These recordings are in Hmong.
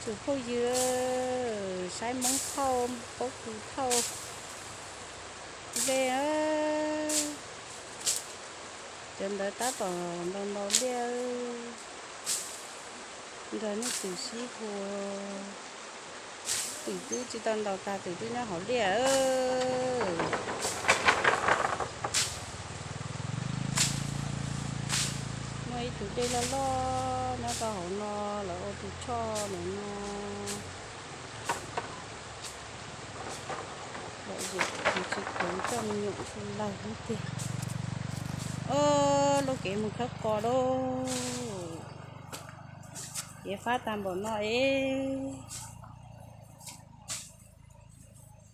Tus phooj ywg, saib Hmoob thauj, pob kws thauj dej. Cov ntawd tab tom ntaus ntaus liaj, nrog nej twm sib hu. Twm twb tsis tau ntaus tag, twm twb nyob hauv liaj. Muaj ib tug dej loj loj nyob rau hauv no, lawv ua tus choj ntawm no. Lom zem tus tsis kheev coj me nyuam ntshua lawg hnub tiag. Lub kev mus khawb qos lauj. Kev fab tag npaum no es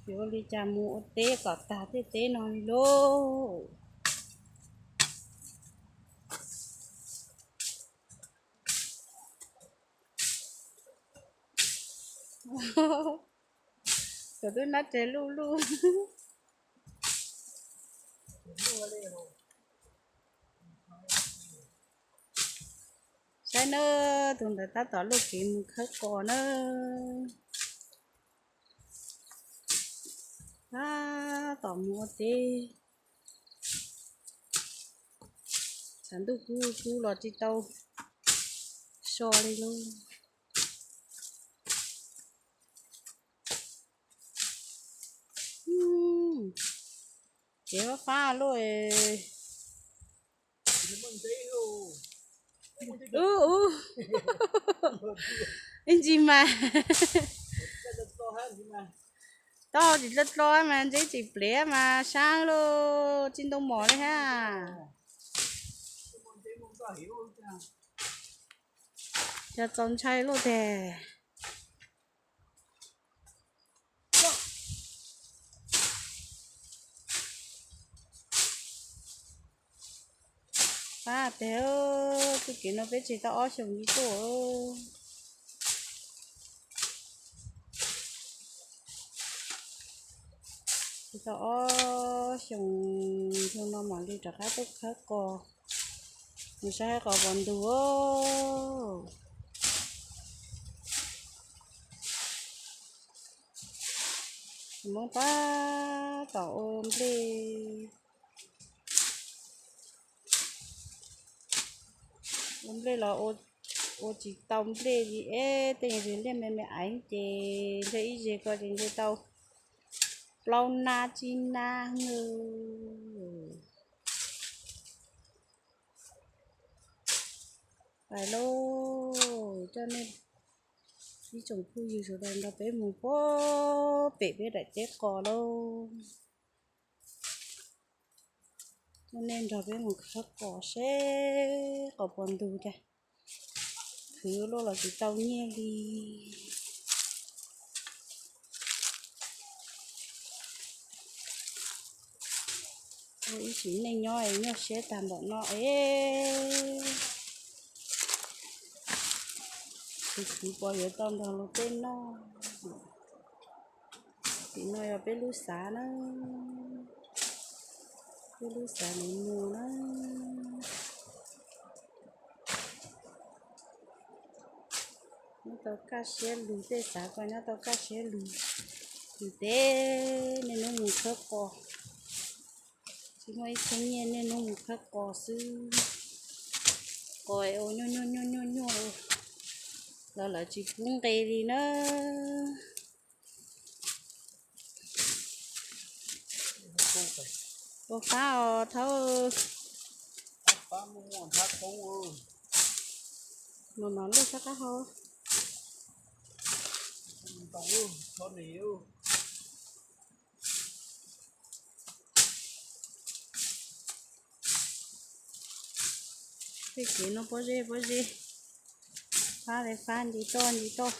yuav ua li cas mus ua teb kom tag tej teb no li lauj. Kuv twb nab res luj luj. Saib nawb, tus ntawd tab tom luaj kev mus khawb qos nawb. Tab tom mus ua teb, tshav ntuj kub kub los tsis tau so li lauj. Kev fab fab luaj. Ub ub, ib ntsis mas tau tsis dlua dlua mas ntsib tsis plev mas sab lauj, tsis ntoo mom li hab. Cov txaus ntshai luaj tag. Pab teg, txuj kev no peb tseg tau ob xyoos li tuaj. Tseg tau ob xyoos, xyoo no mam li rov qab tuaj khawb qos, mus saib qos puas ntug. Hmoob tab tom ua nplej, ua nplej los ua tsis tau nplej li es tej yog liaj me me aiv ces ntshe ib zeg ko ces ntshe tau plaub nab tsib nab nawb. Pais lauj, coj nej ib tsoom phooj ywg sawv daws nrog peb mus puag pem peb daim teb qos lauj. Coj nej nrog peb mus khawb qos seb qos puas ntug cas. Khwv luaj los tsis tau nyiaj li. Ua ib sim neej nyob es nyuaj siab tag npaum no es. Khwv khwv pos yuav tau nrog luag tej noj. Tim no yog peb lub xav na, peb lub xav Lis Muas na. Nyob tau kaj siab lug, tej xav ko nyob tau kaj siab lug. Tim teb niaj hnub mus khawb qos, tsis muaj ib txhiab nyiaj niaj hnub mus khawb qos xwb. Qos ua nyuaj nyuaj nyuaj nyuaj nyuaj, los lawv tsis pub nqe li na. Ua fab os thaub. Mas mam lej sab qab hau. Tej kev no pob zeb pob zeb, fab li fab nti toj nti toj.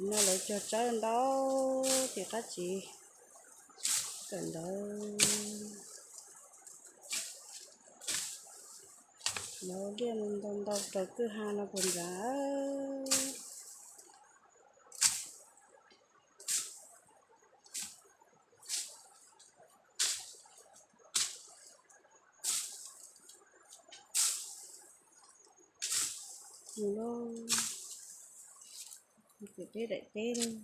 No lawv cog tsawb ntau tim qab tsev kawm ntawv. Lawv liaj ntau ntau raws kwj ha no puas nrad. Mus lauj, pem peb daim teb lauj.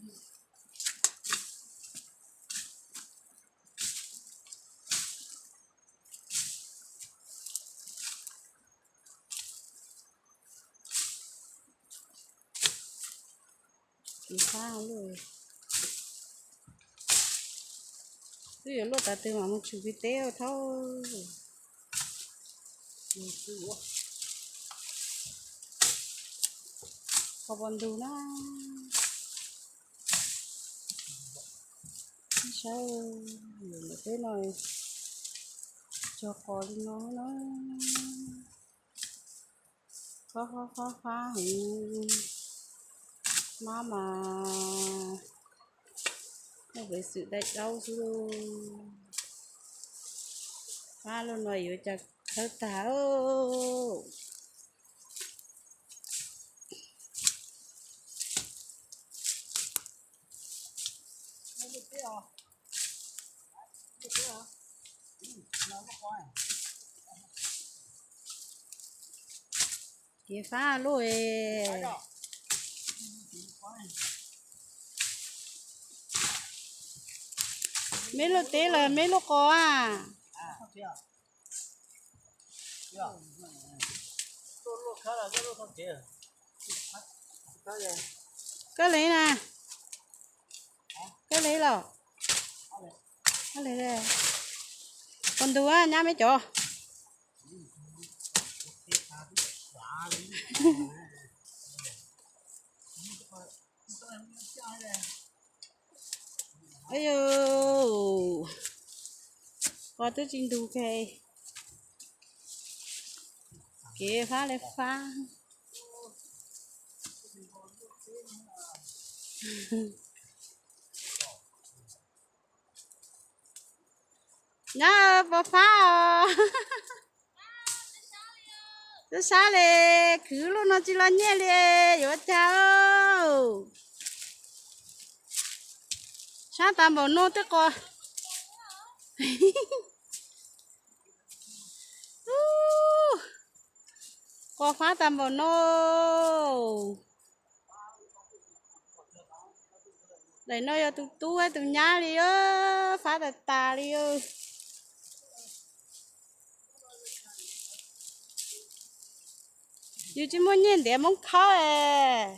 Kev fab luaj, twb yuav luaj tas twg mas mus tshwm pem teb thaub. Qhov pos ntug na, saib, peb no cog qos li no na. Fab fab fab fab heev, mab mas muaj peev xwm dai daub xwb lauj. Fab luaj no yuav cas khawb tag. Kev fab luaj es. Meb luaj teb los meb luaj qos a? Koj le na, koj le los? Pos ntug nyab meb cov. Ayu, qos twb tsis ntug kiag. Kev fab li fab. Nyab puas fab os? Twb sab li, khwv lub no tsis los nyiaj li, yuav cas. Sab tas npaum no twb qos. Qos fab tas npaum no. Daim no yog tus tub tus nyab li, fab tas tas li. Yus tsis muaj nyiaj ntiav Hmoob khawb es.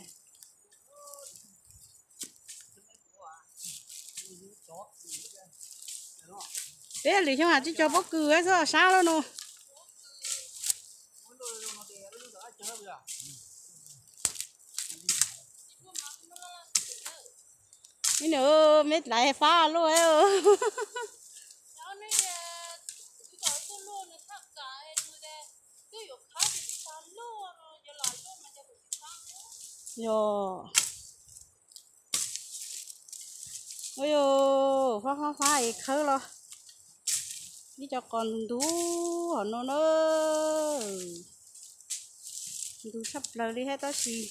Peb lwm xyoo has tsis cog pob kws xwb sab loj no. Nws me dlaiv fab luaj. Yog, fab fab fab es khawb los. Ib co qos ntug hom no na. Ntug tshaj plaws li thiab tab sis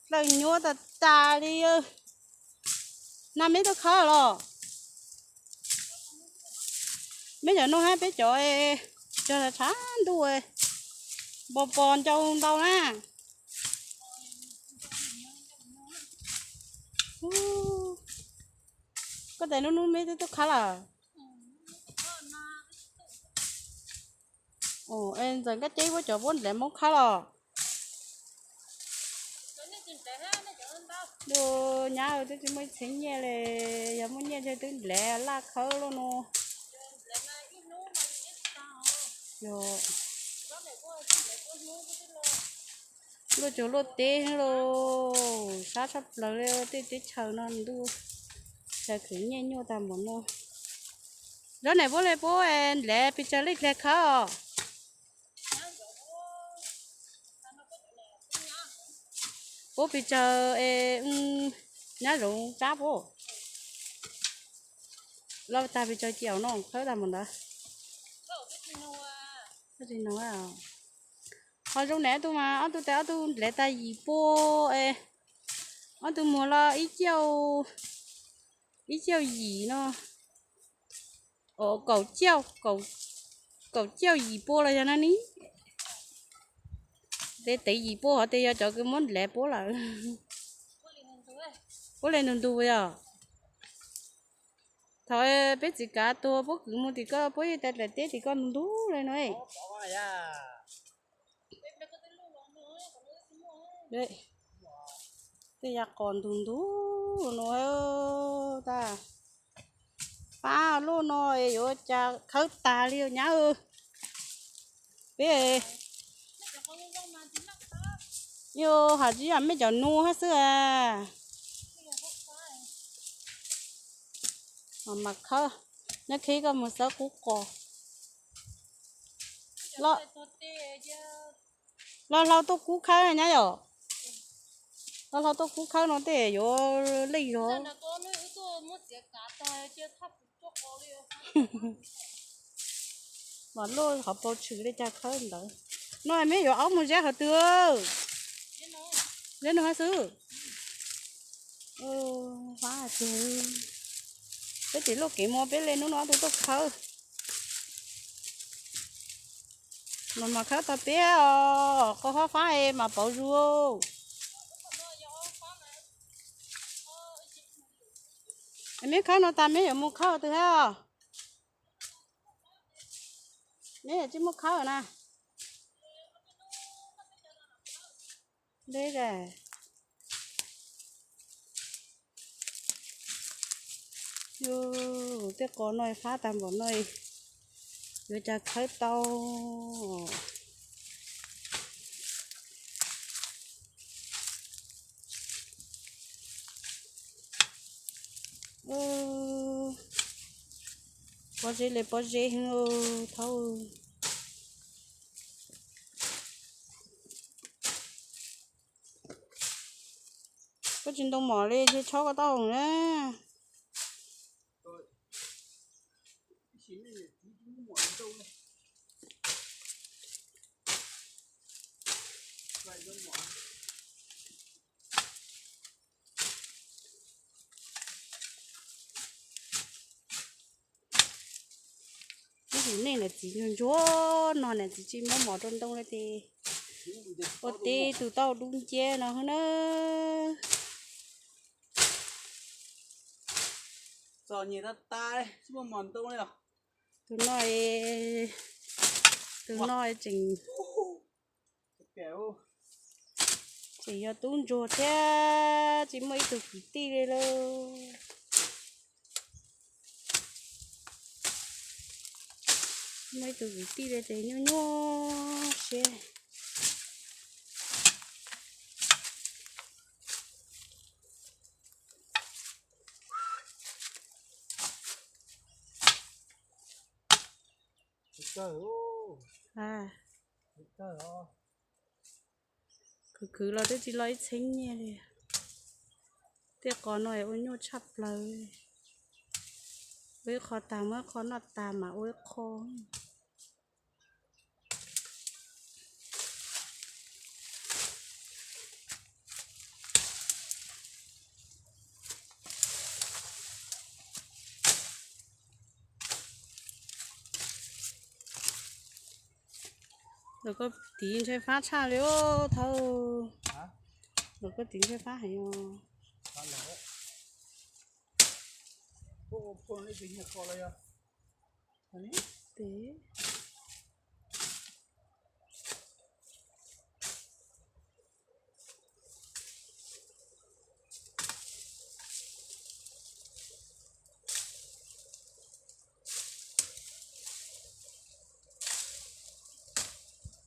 dlawb nyuaj tas tas li. Nag meb tuaj khawb los? Meb cov no hab peb cov cog tshav ntuj, npos pos ncau ntau na. Koj tes nub nub meb twb tuaj khawb lawm? Ntxawm Nkaj Ceb puab cov puab ndlaiv Hmoob khawb los? Nyab twb tsis muaj ib txhiab nyiaj li, yog muaj nyiaj ces twb ndlaiv laj khawb loj no. Luaj tsuag luaj teb lauj, sab tshaj plaws li tej teb chaws no ntuj, chaw khwv nyiaj nyuaj tag npaum no. Zaub nam puab le puab ndlaiv pes tsawg leej dlhia khawb os? Puab pes tsawg es nyab zoov tsab puab. Loj tag pes tsawg cia no khawb tag npaum ntawd. Tsis nug, Ho zoo ne ob tug mas ob tug tes ob tug nplhav tag yim pua es, ob tug muag los ib caug, ib caug yim no, kaum caug, kaum caug yim pua los yog no ne. Tes tev yim pua hov tes yog cov kws muab nplhav puab lawm. Puab le ntug ntug yog. Thaum peb txiv kav tuag puab kwv mus tim koj, puab yeej tais dlaim teb tim koj ntug ntug le no. Tej yav qos ntug ntug no tag. Fab luaj no es yuav cas khawb tas li nyab. Peb yuav has tsis yam mej cov nuav hab xwb a. Mas khawb, nyob khib koj mus xawb qub qos. Los hlau tuaj kub khawb nyab yom. Los hlau tuaj kub khawb no tej yuav leej zog. Mas luaj qhov pau tshwm li cas khawb ntawd. No meb yuav aub mus zeb qhov twg? Zeb no hab xwb. Peb tim luaj kev mus peb le hnub no ob tug tuaj khawb. Los mas khawb tau peb os, qos fab fab es mas pauv zus. Meb khawb no tas meb yuav mus khawb twg hab os? Meb yuav tsis mus khawb na. Deb, tej qos no fab tag npaum no, yuav cas khawb tau. Pob zeb le pob zeb heev thaub. Koj tsis ntoo mom li ces tshob koj taub hau na. Ib tus nej niam txiv ntsuag ntsuag no niam txiv tsis muab mov rau ntoo li ces ua tib tug tau dub nciab no na. Txom nyem tas tas tsis muaj mov ntoo li os. Tus no, tus no tseem, tseem yog tub ntsuag thiab tsis muaj ib tug kwv tij li lauj. Muaj ib tug kwv tij li ces nyuaj nyuaj siab. Khwv khwv los twb tsis los ib txheeb nyiaj li. Tej qos no ua nyuaj tshaj plaws. Ua ib qho tag muab ib qho noj tag mas ua ib qho. Lawv koj tiv ntshai fab tshaj li os thaub. Lawv koj tiv ntshai fab heev os.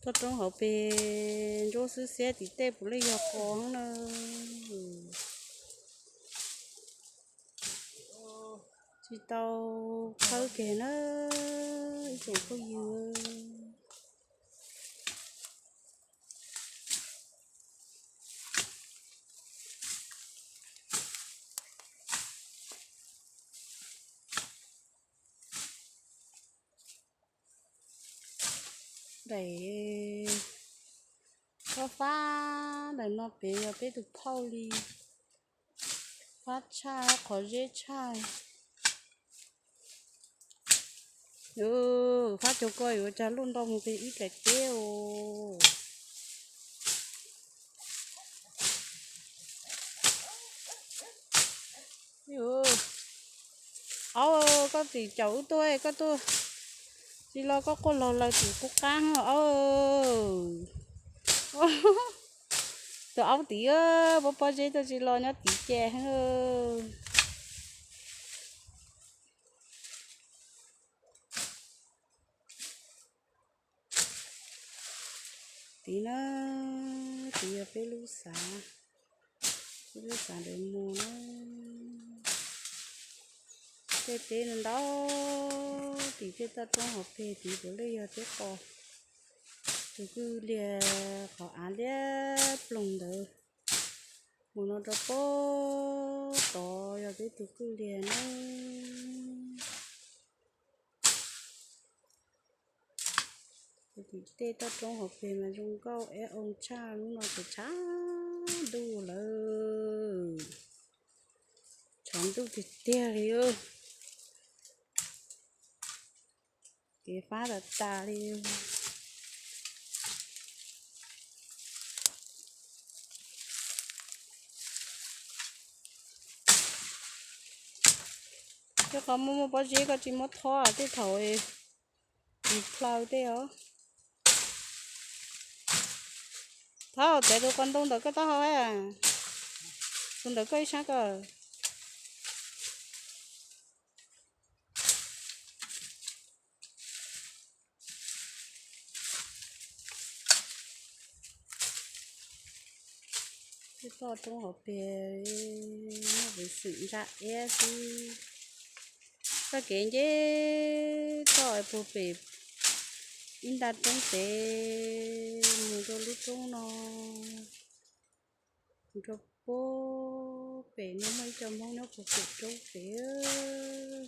Toj roob hauv pes ntsuab xwb xiab tim tej puav leej yog qos na. Tsis tau khawb kiag na ib tsoom phooj ywg. Daim Fab fab ntawm no pem yog peb tus phauj li. Fab tshaj, qhov zeb tshaj. Fab cog ko yuav cog luj ntau mus pem ib daim teb os. Aub, koj tim caum wb tuaj, koj tuaj tsis los koj quaj laug laws tim qub qab aub. Tus aub tid, pob pob zeb tuaj tsis los nyob tid ces. Tid na, tid yog peb lub xav, peb lub xav ntawd mus na. Tej teb no ntau, tim tej toj roob hauv pes tid puav leej yog teb qos. Tus kwj liag qhov av liab ploog ntawd, mus no rau pem tod yog peb tus kwj liag na. Tim tej toj roob hauv pes mas zoo nkauj eb oo tshaj, lub no ces tshav ntuj lawm, tshav ntuj tiag tiag li. Kev fab tas tas li. Tej qhov muaj muaj pob zeb koj tsis muab thob tej thaum tsis plaws tej os. Thaub, txav tus qos ntoo ntawm koj taub hau, tus ntawm koj ib sab ko. Tej toj roob hauv pes muaj peev xwm ntsa iab xwb. Txoj kev nce toj puag pem ib nta roob pem mus rau lub roob no, mus rau puag pem no muaj ib co Hmoob nyob puag pem roob pem.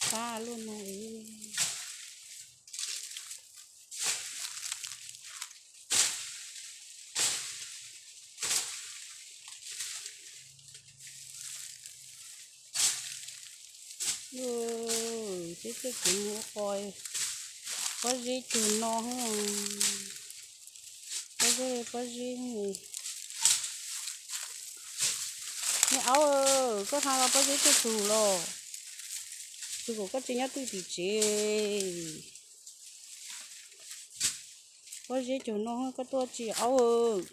Fab luaj no. Peb tuaj tsev mus ua qos, pob zeb cug no, pob zeb, pob zeb. Me aub, koj hla los pob zeb tuaj txug los, txug kom koj tsis nyob twj tim tsev. Pob zeb cug no koj tuaj tsis aub.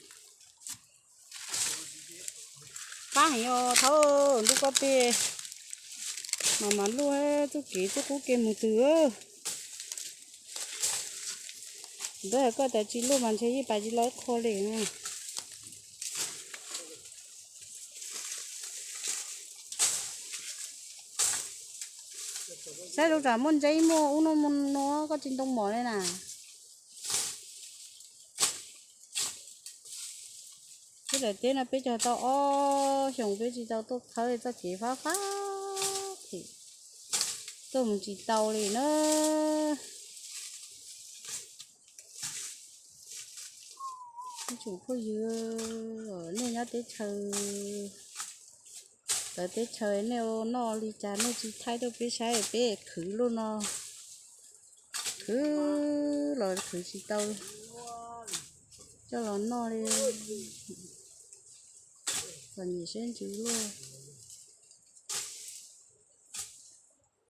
Qab heev os Thaub, ntuj koj peg mas mas luaj txuj kev txuj qub kev mus twg. Ntawd koj tas tsis luaj mas ntshe yeej pais tsis los ib qho li. Saib lub tsam muaj ntseeb muaj ub no mus no koj tsis ntoo mom li na. Peb daim teb no peb cog tau ob xyoos peb tsis tau tuaj khawb txoj kev fab fab them, tuaj mus tsis tau li na. Ib tsoom phooj ywg, nej nyob teb chaws, tawv teb chaws nej ua noj li cas nej tsis thaij rau peb saib, peb khwv luaj no, khwv los khwv tsis tau coj los noj li. Txom nyem siab ntsws luaj.